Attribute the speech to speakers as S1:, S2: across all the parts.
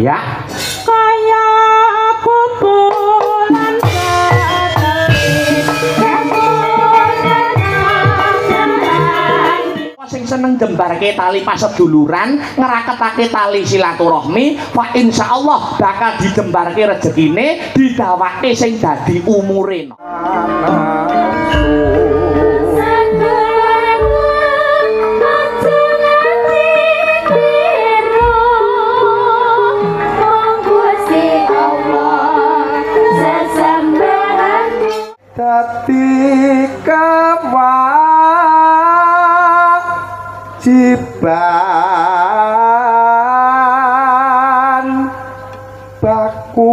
S1: Ya.
S2: Kaya kumpulan satelit
S1: sing seneng jembarke tali paseduluran, ngraketake tali silaturahmi, fa insyaallah bakal dijembarke rejekine, didawake sing dadi umure.
S3: Dadi kewajiban baku.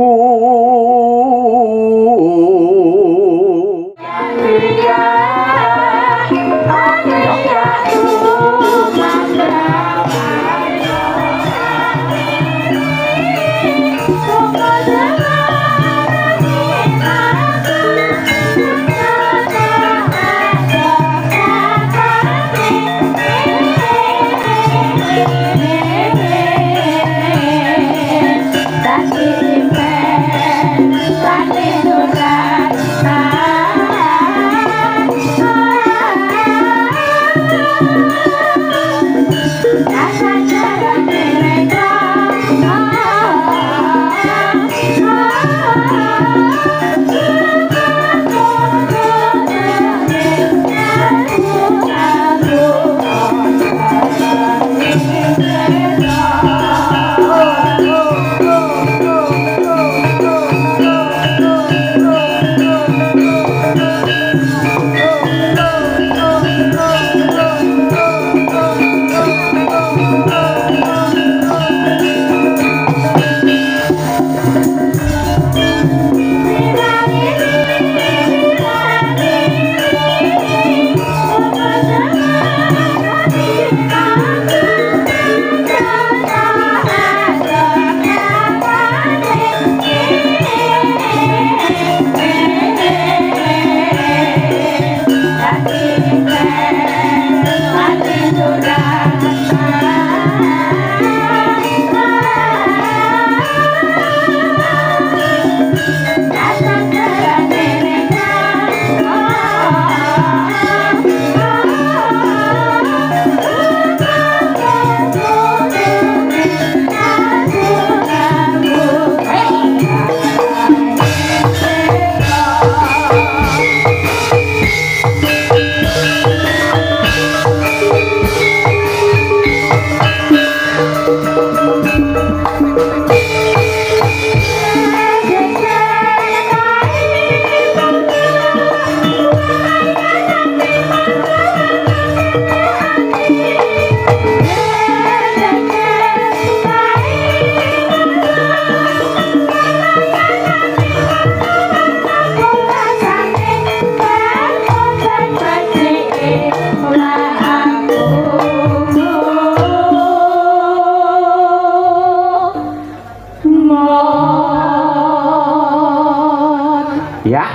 S1: Ya.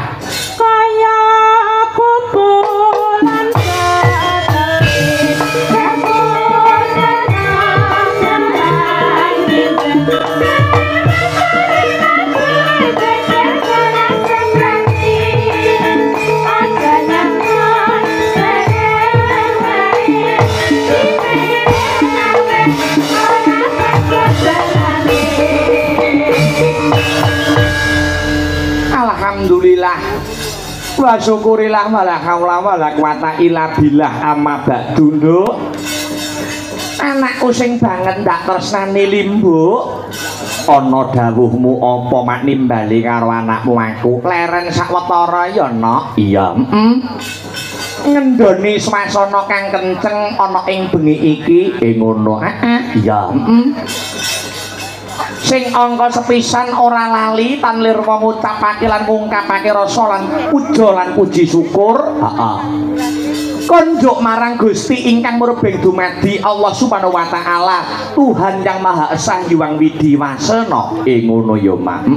S2: Kaya kumpulan satelit
S1: Alhamdulillah wa syukurillah wa la haula wa la quwata illa billah amma ba'du. Nduk, anakku sing banget ndak tresnani limbuk, ana dawuhmu apa mak nimbali karo anakmu aku leren sawetara ya nok? Iya. Ngendoni swasana kang kenceng ana ing bengi iki. Ngono. Heeh. Iya. Sing angka sepisan ora lali tan lirwa ngucapake lan ngungkapake rasa lan puja lan puji syukur. Heeh. Konjuk marang Gusti ingkang murbeng dumadi Allah Subhanahu wa taala, Tuhan yang Maha Esa Hyang Widhi Wasana. Ngono ya, Mak.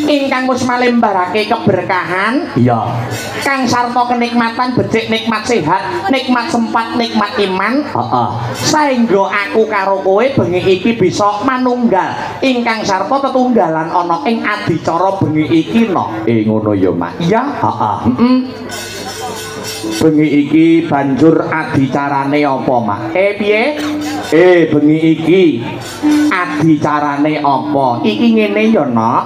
S1: Ingkang wis malembarake keberkahan. Iya. Kang sarta kenikmatan becik, nikmat sehat, nikmat sempat, nikmat iman. Heeh. Saengga aku karo kowe bengi iki bisa manunggal ingkang sarta tetunggalan ana ing adicara bengi iki no. Ngono ya, Mak. Iya, heeh. Heeh. Bengi iki banjur adicarane apa, Mak? Piye? Bengi iki adicarane apa? Iki ngene ya, Nok.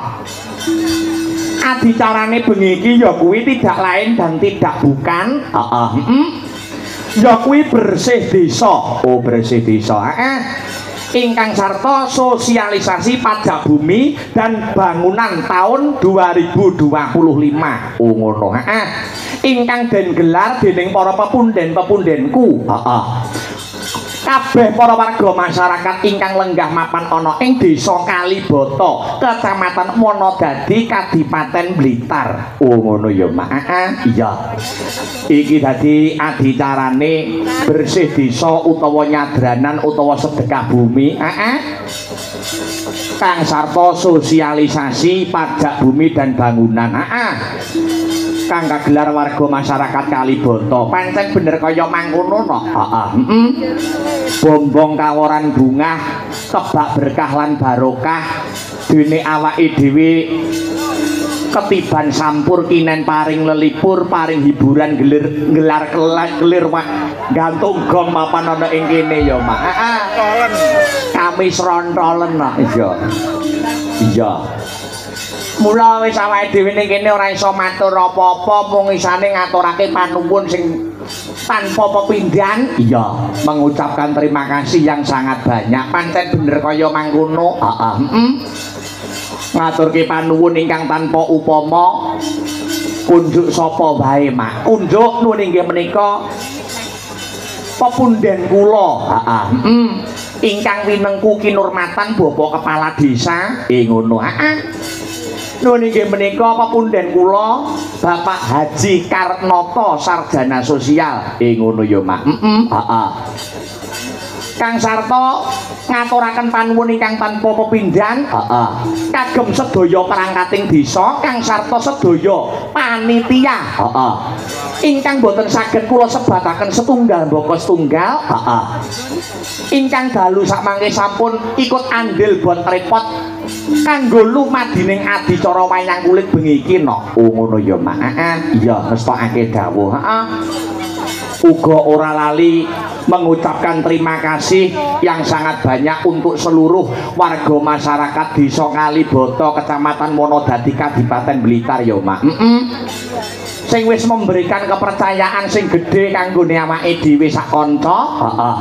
S1: Adicarane bengi iki ya kuwi tidak lain dan tidak bukan, heeh, heeh. Ya kuwi bersih desa. Oh, bersih desa. Heeh. Ingkang sarta sosialisasi pajak bumi dan bangunan tahun 2025. Oh, ngono. Heeh. Ingkang den gelar dening para pepunden-pepundenku. Heeh. Kabeh para warga masyarakat ingkang lenggah mapan ana ing Desa Kalibata, Kecamatan Wonodadi, Kadipaten Blitar. Oh, ngono ya, Mak. Heeh, iya. Iki dadi adicarane bersih desa utawa nyadranan utawa sedekah bumi. Heeh. Kang sarta sosialisasi pajak bumi dan bangunan. Heeh. Kang kagelar warga masyarakat Kalibata. Pancen bener kaya mangkono no. Heeh, heeh. Bombong kaworan bungah, kebak berkah lan barokah dene awake dhewe ketiban sampur kinen paring lelipur paring hiburan gelir gelar kelir mak gantung gong mapan ana ing kene ya, Mak. Heeh. Kami srontolen no. Iya. Iya. Mula wis awake dhewe ning kene ora iso matur apa-apa, mung isane ngaturake panuwun sing tanpa pepindhan. Iya, mengucapkan terima kasih yang sangat banyak. Pancen bener kaya mangkono. Heeh, heeh. Ngaturke panuwun ingkang tanpa upama. Kunjuk sapa wae, Mak? Kunjuk nuwun inggih menika pepunden kula. Heeh, heeh. Ingkang winengku kinurmatan Bapak Kepala Desa. Ngono. Heeh. Nuwun inggih menika pepunden kula Bapak Haji Karnoto Sarjana Sosial. Ngono ya, Mak. Heeh, heeh. Kang sarta ngaturaken panuwun ingkang tanpa pepindhan. Heeh. Kagem sedaya perangkating desa, kang sarta sedaya panitia. Heeh. Ingkang boten saged kula sebataken setunggal mbaka setunggal. Heeh. Ingkang dalu sakmangke sampun ikut andil bot repot kanggo lumadining adicara wayang kulit bengi iki no. Oh, ngono ya, Mak. Heeh. Iya, ngestokake dawuh. Heeh. Uga ora lali mengucapkan terima kasih yang sangat banyak untuk seluruh warga masyarakat Desa Kalibata, Kecamatan Wonodadi, Kadipaten Blitar ya, Mak. Heeh. Sing wis memberikan kepercayaan sing gedhe kanggone awake dhewe sak kanca. Heeh.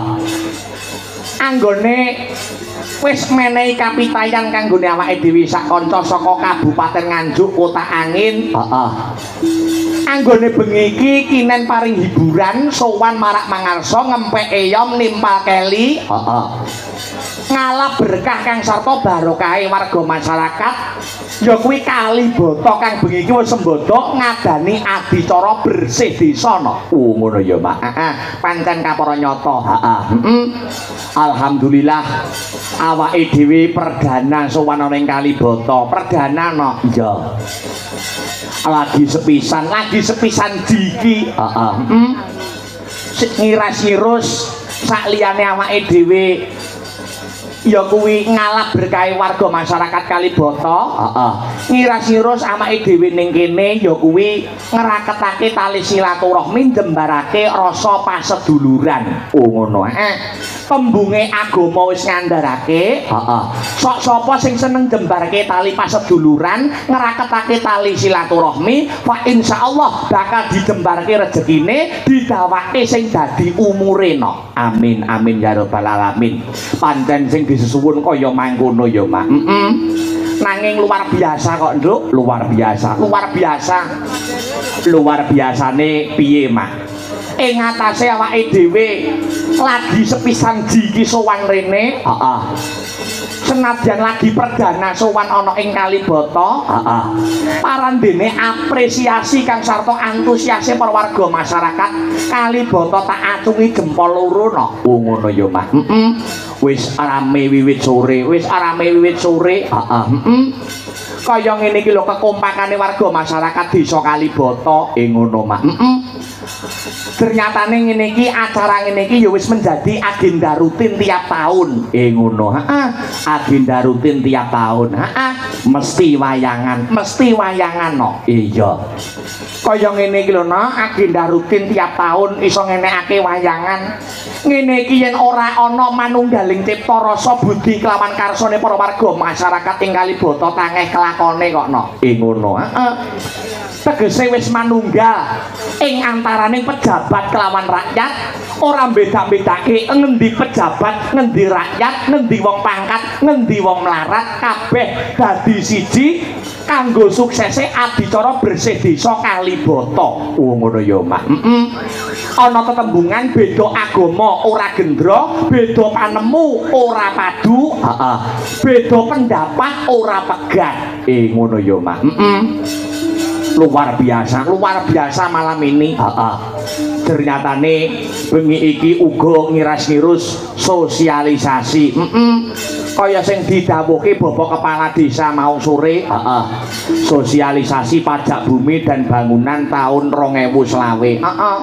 S1: Anggone wis menehi kapitayan kanggone awake dhewe sak kanca saka Kabupaten Nganjuk, Kota Angin. Heeh. Anggone bengi iki kinen paring hiburan sowan marak mangarsa ngempek eyom nimpal keli. Heeh. Ngalap berkah kang sarta barokahe warga masyarakat ya kuwi Kalibata kang bengi iki wis sembodo ngadani adicara bersih desa no. Oh, ngono ya, Mak. Heeh. Pancen kapara nyata. Heeh. Heeh. Alhamdulillah awake dhewe perdana sowan ana ing Kalibata. Perdana no. Iya. Lagi sepisan jiki. Heeh. Heeh. Ngiras-ngirus sak liyane awake dhewe ya kuwi ngalap berkahe warga masyarakat Kalibata. Heeh. Ngiras-ngirus awake dhewe ning kene ya kuwi ngraketake tali silaturahmi, njembarake rasa paseduluran. Oh, ngono. Heeh. Tembunge agama wis ngandharake. Heeh. Sok sapa sing seneng njembarke tali paseduluran, ngraketake tali silaturahmi, fa insyaallah bakal dijembarke rejekine, didawake sing dadi umure no. Amin amin ya rabbal alamin. Pancen sing disesuwun kaya mangkono ya, Mak. Heeh. Nanging luar biasa kok, Nduk. Luar biasa. Luar biasa. Luar biasane piye, Mak? Ing atase awake dhewe lagi sepisan jiki sowan rene. Heeh. Senadyan lagi perdana sowan ana ing Kalibata. Heeh. Parandene apresiasi kang sarta antusiase para warga masyarakat Kalibata tak acungi jempol loro no. Oh, ngono ya, Mak. Heeh. Wis rame wiwit sore, wis rame wiwit sore. Heeh, heeh. Kaya ngene iki lho kekompakane warga masyarakat desa Kalibata. Ngono, Mak. Ternyatane ngene iki acara ngene iki ya wis menjadi agenda rutin tiap tahun. Ngono. Heeh. Agenda rutin tiap tahun. Heeh. Mesti wayangan, mesti wayangan no. Iya. Kaya ngene iki lho, no, agenda rutin tiap tahun iso ngenekake wayangan. Ngene iki yen ora ana manunggaling cipta rasa budi kelawan karsane para warga masyarakat ing Kalibata tangeh kelakone kok no. Ngono. Heeh. Tegese wis manunggal ing antaraning pejabat kelawan rakyat, ora beda-bedake ngendi pejabat, ngendi rakyat, ngendi wong pangkat, ngendi wong melarat, kabeh dadi siji kanggo suksese adicara bersih desa Kalibata. Oh ngono ya, Mak. Ana tetembungan beda agama ora gendra, beda panemu ora padu, heeh. Beda pendapat ora pegat. Ngono ya, Mak. Luar biasa malam ini. Heeh. Ternyatane bengi iki uga ngiras-ngirus sosialisasi. Kaya sing didhawuhke Bapak Kepala Desa mau sore, heeh. Sosialisasi pajak bumi dan bangunan tahun 2020. Heeh.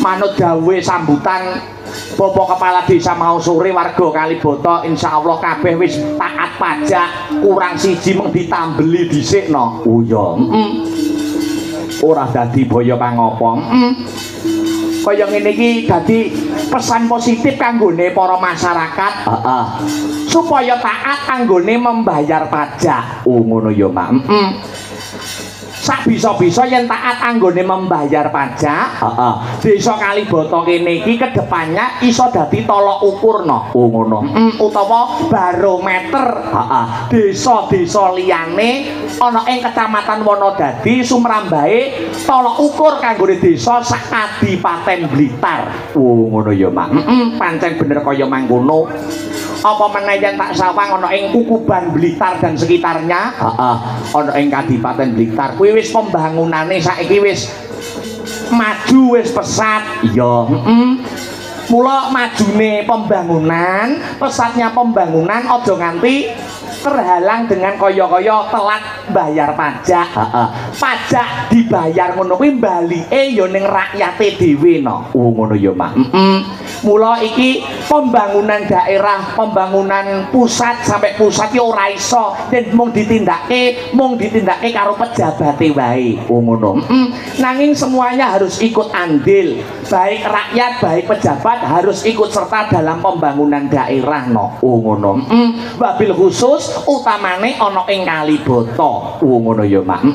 S1: Manut dawuhe sambutan Bapak Kepala Desa mau sore, warga Kalibata insyaallah kabeh wis taat pajak, kurang siji mung ditambeli dhisik no. Oh iya. Ora dadi boyo pangopo. Kaya ngene iki dadi pesan positif kanggone para masyarakat, heeh. Supaya taat anggone membayar pajak. Oh ngono ya, Mak. Sak bisa-bisa yen taat anggone membayar pajak, heeh. Desa Kalibata kene iki kedepannya iso dadi tolok ukur no. Oh ngono. Utawa barometer, heeh. Desa-desa liyane ana ing Kecamatan Wonodadi sumrambahe tolok ukur kanggone desa sak Kadipaten Blitar. Oh ngono ya, Mak. Pancen bener kaya mangkono. Apa meneh yen tak sawang ana ing Kukuban Blitar dan sekitarnya, heeh, ana ing Kadipaten Blitar kuwi wis pembangunane saiki wis maju, wis pesat. Iya, Mula majune pembangunan, pesatnya pembangunan aja nganti terhalang dengan kaya-kaya telat bayar pajak. Heeh. Pajak dibayar ngono kuwi balike ya ning rakyate dhewe no. Oh ngono ya, Mak. Mula iki pembangunan daerah, pembangunan pusat sampai pusat ya ora iso yen mung ditindakake karo pejabate wae. Oh ngono. Nanging semuanya harus ikut andil, baik rakyat baik pejabat harus ikut serta dalam pembangunan daerah no. Oh ngono. Wabil khusus utamane ana ing Kalibata. Oh ngono ya, Mak.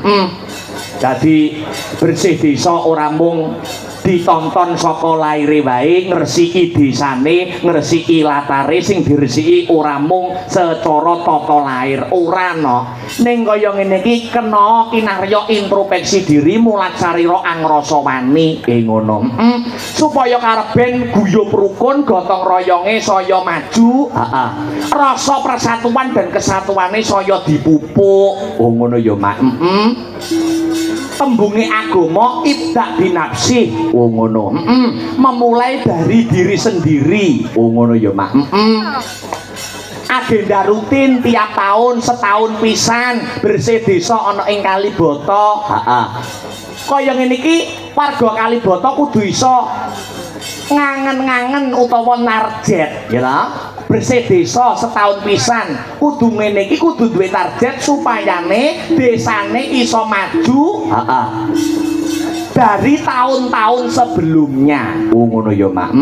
S1: Dadi bersih desa ora mung ditonton saka laire wae, ngresiki desane, ngresiki latare, sing diresiki ora mung secara tata lair, ora no. Ning kaya ngene iki kena kinarya introspeksi diri mulat sarira angrasa wani. Ngono. Supaya kareben guyub rukun, gotong royonge saya maju, heeh. Rasa persatuan dan kesatuane saya dipupuk. Oh ngono ya, Mak. Tembunge agama ibda binafsi. Oh ngono. Memulai dari diri sendiri. Oh ngono ya, Mak. Agenda rutin tiap tahun, setahun pisan bersih desa ana ing Kalibata. Heeh. Kaya ngene iki warga Kalibata kudu iso ngangen-ngangen utawa narjet, ya ta? Bersih desa setahun pisan kudu ngene iki, kudu duwe target supayane desane iso maju, heeh, dari tahun-tahun sebelumnya. Oh ngono ya, Mak.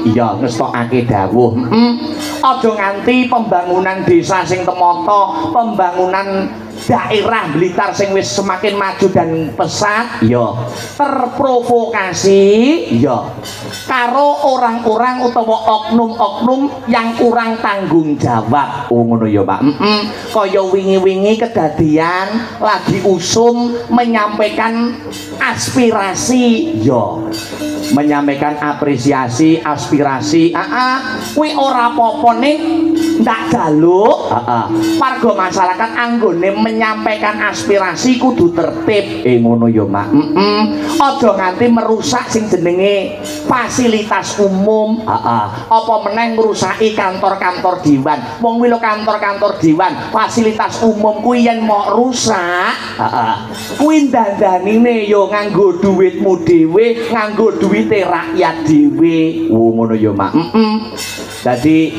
S1: Iya, ngestokake dawuh. Aja nganti pembangunan desa sing temata, pembangunan daerah Blitar sing wis semakin maju dan pesat, iya, terprovokasi, iya, karo orang-orang utawa oknum-oknum yang kurang tanggung jawab. Oh ngono ya, Pak. Kaya wingi-wingi kedadian lagi usum menyampaikan aspirasi, iya, menyampaikan apresiasi, aspirasi, kuwi ora apa-apa Mulane ndak jaluk, heeh. Warga masyarakat anggone menyampaikan aspirasi kudu tertib. Ngono ya, Mak. Heeh. Aja nganti merusak sing jenenge fasilitas umum. Heeh. Apa meneh ngrusaki kantor-kantor dewan. Wong kuwi lho kantor-kantor dewan, fasilitas umum kuwi yen mok rusak, heeh. Kuwi dandanine ya nganggo duitmu dhewe, nganggo duwite rakyat dhewe. Oh, ngono ya, Mak. Heeh. Dadi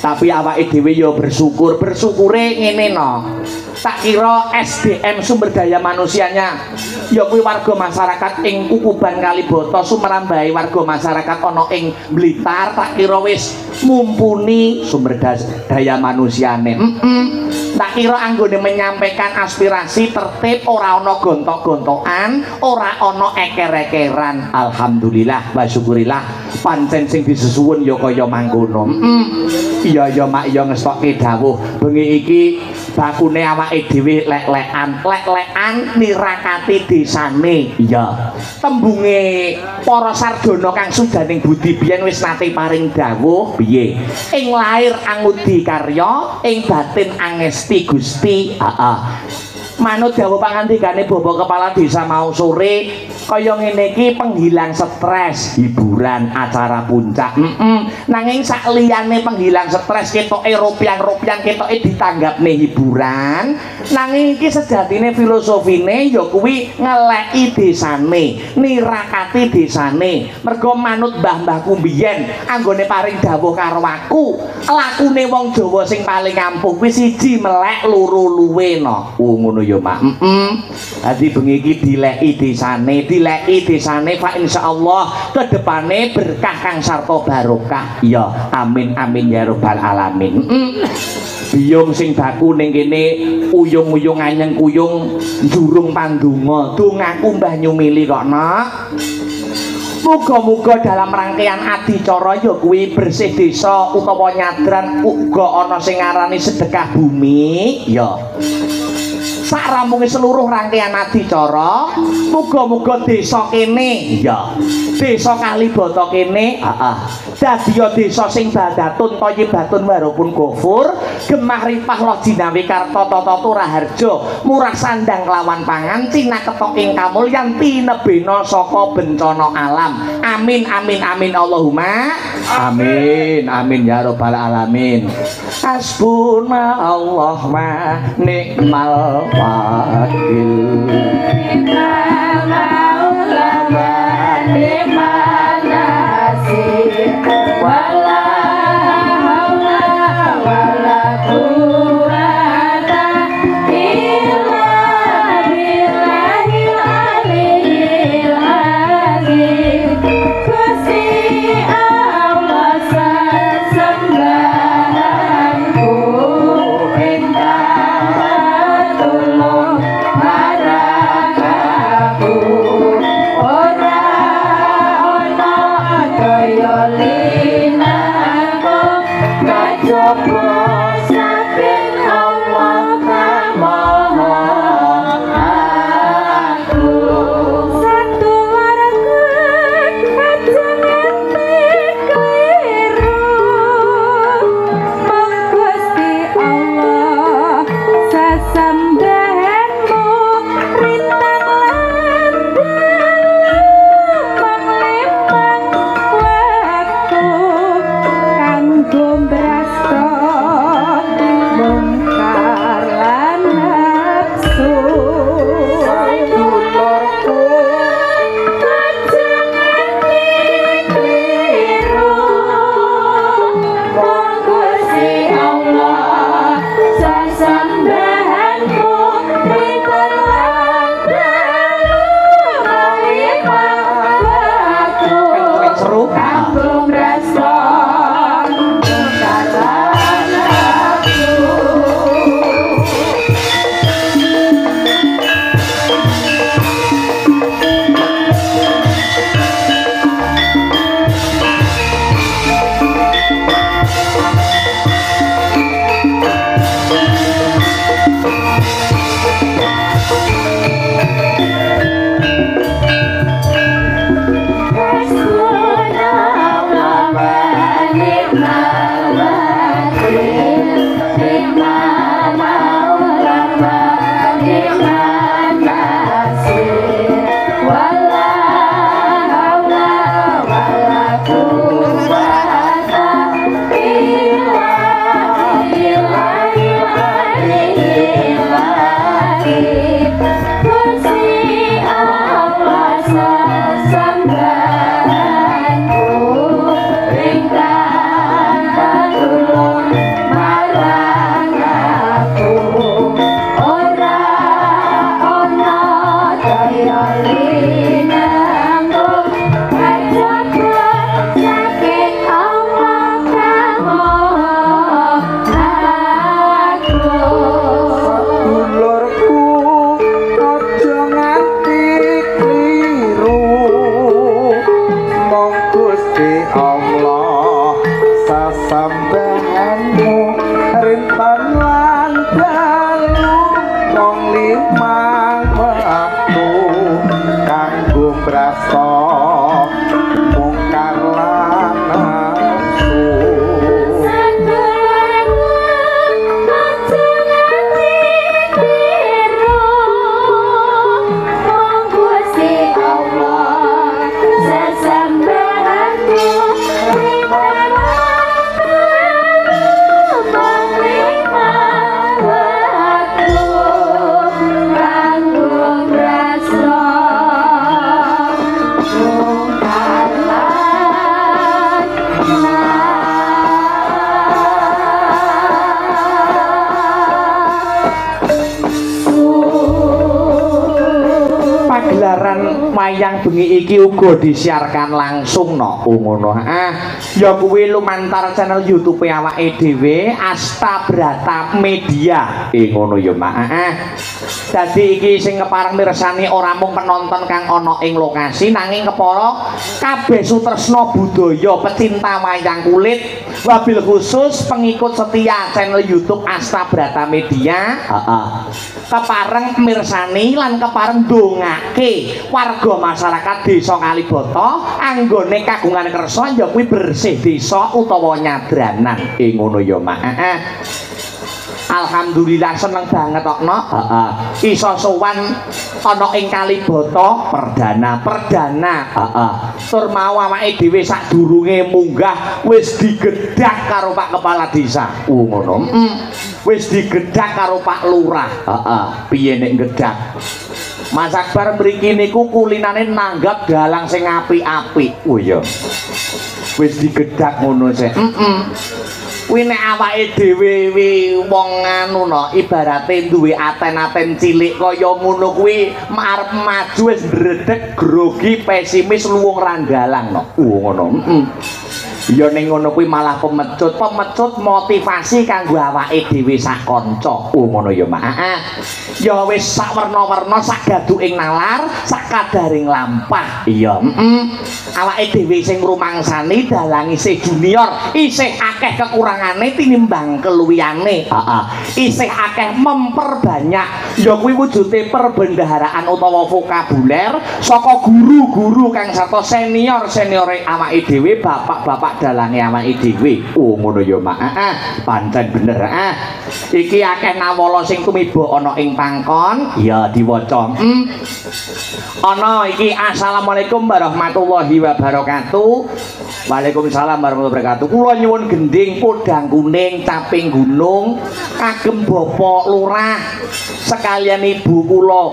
S1: tapi awake dhewe ya bersyukur, bersyukure ngene no. Tak kira SDM sumber daya manusianya ya kuwi warga masyarakat ing Kukuban Kalibata sumrambahe warga masyarakat ana ing Blitar tak kira wis mumpuni sumber daya manusiane. Tak kira anggone menyampaikan aspirasi tertib, ora ana gontok-gontokan, ora ana eker-ekeran. Alhamdulillah wa syukurillah pancen sing disesuwun ya kaya mangkono. Iya ya Mak, ya ngestokke dawuh bengi iki bakune awake dhewe lek-lekan, lek-lekan nirakati desane. Iya. Tembunge para sarjana kang sujaning budi biyen wis nate paring dawuh piye? Ing lair angudi karya, ing batin angesti Gusti. Heeh. Manut dawuh pangandikane Bapak Kepala Desa mau sore, kaya ngene iki penghilang stres, hiburan acara puncak. Nanging sak liyane penghilang stres ketoke ropian-ropian ketoke ditanggapne hiburan, nanging iki sejatine filosofine ya kuwi ngeleki desane, nirakati desane. Mergo manut mbah-mbahku mbiyen anggone paring dawuh karo aku, lakune wong Jawa sing paling ampuh kuwi siji melek, loro luwe no. Oh ngono ya, Mak. Dadi bengi iki dileki desane, dileki desane fa insyaallah kedepane berkah kang sarta barokah. Iya, amin amin ya rabbal alamin. Biyung sing baku ning kene uyung-uyung anyeng kuyung njurung pandonga. Dongaku Mbah Nyumili kok, Nak. Muga-muga dalam rangkaian adicara ya kuwi bersih desa utawa nyadran uga ana sing ngarani sedekah bumi. Ya. Sak rampunge seluruh rangkaian adicara, muga-muga desa kene, ya. Desa Kalibata kene, heeh. Dadi desa sing badatun thayyibatun warupun gofur, gemah ripah loh jinawi karta tata raharja, murah sandang lawan pangan, cinaketok ing kamulyan tinebena saka bencana alam. Amin amin amin Allahumma amin amin ya rabbal alamin. Hasbuna Allah wa ni'mal wakil.
S2: Ni'mal maula wa ni'man nasir. Wala haula wala quwata illa billahil aliyil azim. Gusti Allah sesembahanku ingkang tulung marang aku.
S1: Wayang bengi iki uga disiarkan langsung no ngono. Ya kuwi lumantar channel YouTube awake dhewe Asta Brata Media. Ngono ya, Mak. Dadi iki sing kepareng mirsani ora mung penonton kang ana ing lokasi nanging kepara kabeh sutresna budaya pecinta wayang kulit wabil khusus pengikut setia channel YouTube Asta Brata Media. Kepareng mirsani lan kepareng ndongake warga masyarakat desa Kalibata anggone kagungan kersa ya kuwi bersih desa utawa nyadranan. Ngono ya, Mak. Alhamdulillah seneng banget kok, no. Iso sowan ana ing Kalibata perdana. Tur mau awake dhewe sadurunge munggah wis digedhak karo Pak Kepala Desa. Ngono. Wis digedhak karo Pak Lurah. Piye nek gedhak? Mas Akbar mriki niku kulinane nanggap dalang sing apik-apik. Oh iya. Wis digedhak ngono sik. Kuwi nek awake dhewe wi wong anu no ibarate duwe aten-aten cilik kaya ngono kuwi arep maju wis ndredeg grogi pesimis luwung randalang no. Ngono. Ya ning ngono kuwi malah pemecut motivasi kanggo awake dhewe sak kanca. Ngono ya, Mak. Ya wis sak werna-werna sak gaduking nalar, sak kadaring lampah. Iya, Awake dhewe sing ngrumangsani dalang isih junior, isih akeh kekurangane tinimbang keluwihane. Isih akeh memperbanyak. Ya kuwi wujude perbendaharaan utawa vokabuler saka guru-guru kang sarta senior-seniore awake dhewe, bapak-bapak dalange awake dhewe. Ngono ya, Mak. Pancen bener. Iki akeh nawala sing tumiba ana ing pangkon. Ya diwaca. Ana iki assalamualaikum warahmatullahi wabarakatuh. Waalaikumsalam warahmatullahi wabarakatuh. Kula nyuwun gending podang kuning caping gunung kagem Bapak Lurah sekalian ibu kula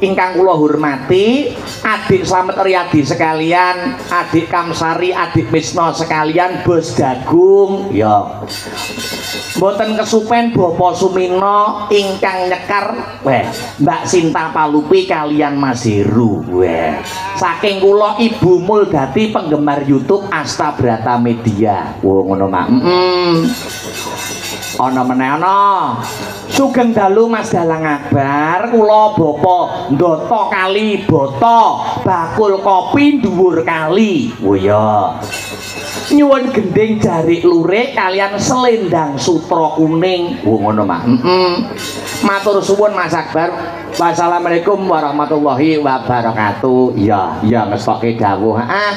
S1: ingkang kula hormati, adik Slamet Riyadi sekalian, adik Kamsari, adik Misno sekalian, Bos Jagung, ya. Mboten kesupen Bapak Sumino ingkang nyekar, weh, Mbak Sinta Palupi kalian Mas Heru, weh. Saking kula Ibu Muldati penggemar YouTube Asta Brata Media. Wah, ngono mak. Ana meneh ana. Sugeng dalu Mas Dalang Akbar, kula Bapak Ndata Kalibata, bakul kopi dhuwur kali. Oh iya. Nyuwun gending jarik lurik kalian selendang sutra kuning. Oh ngono mak. Matur suwun Mas Akbar. Wassalamualaikum warahmatullahi wabarakatuh. Iya, iya ngestokke dawuh. Heeh.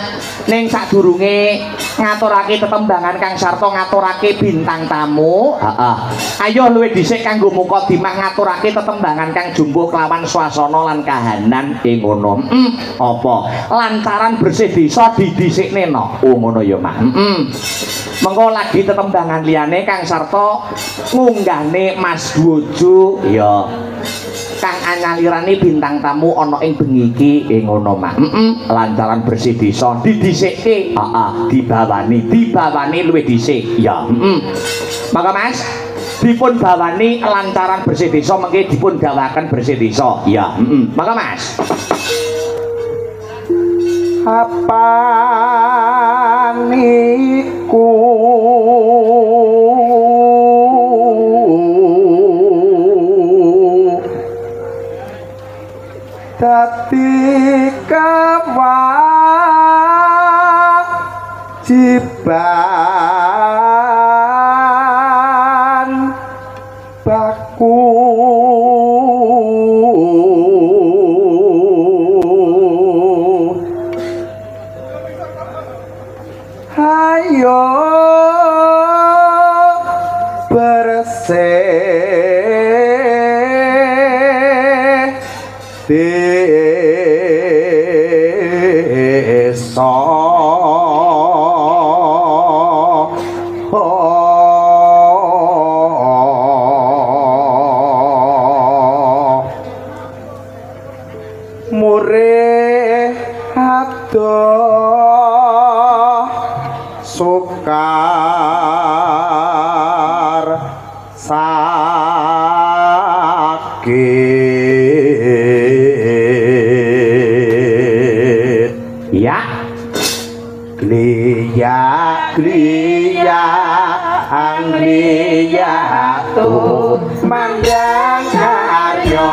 S1: Ning sadurunge ngaturake tetembangan Kang Sarto ngaturake bintang tamu. Heeh. Ayo luwih dhisik kanggo mukadimah ngaturake tetembangan kang jumbuh kelawan swasana lan kahanan ing ngono. Apa? Lantaran bersih desa didhisikne no. Oh ngono ya, Mak. Mengko lagi tetembangan liyane Kang Sarto ngunggahne Mas Dwojo ya. Kang anyalirane bintang tamu ana ing bengi iki ing ngono, Mak. Lantaran bersih desa didhisikke. Heeh, dibawani, dibawani luwih dhisik. Ya. Maka Mas dipun bawani lantaran bersih desa mengke dipun dawaken bersih desa. Ya, Maka Mas.
S3: Apa niku dadi kewajiban baku ayo bersih desa murih adoh sukar sakit
S1: ya
S3: kliya kliya angliya tu mandang karyo.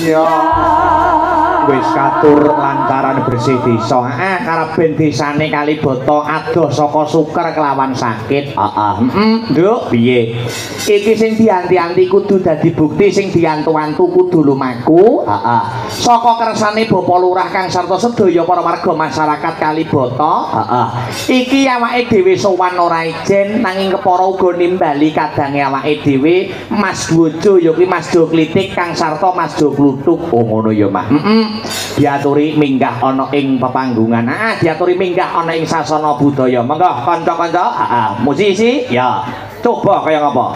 S3: Iya.
S1: Wis katur lantaran bersih desa. Heeh, karep ben desane Kalibata adoh saka suker kelawan sakit. Heeh. Heeh, Nduk, piye? Iki sing dianti-anti kudu dadi bukti, sing diantu-antu kudu lumaku. Heeh. Saka kersane Bapak Lurah kang sarta sedaya para warga masyarakat Kalibata. Heeh. Iki awake dhewe sowan ora ijen nanging kepara uga nimbali kadange awake dhewe Mas Dwojo ya kuwi Mas Do Klitik kang sarta Mas Do Kluthuk. Oh ngono ya, Mas. Heeh. Diaturi minggah ana ing pepanggungan. Ah, diaturi minggah ana ing sasana budaya. Monggo kanca-kanca, heeh, musisi ya. Coba kaya ngapa?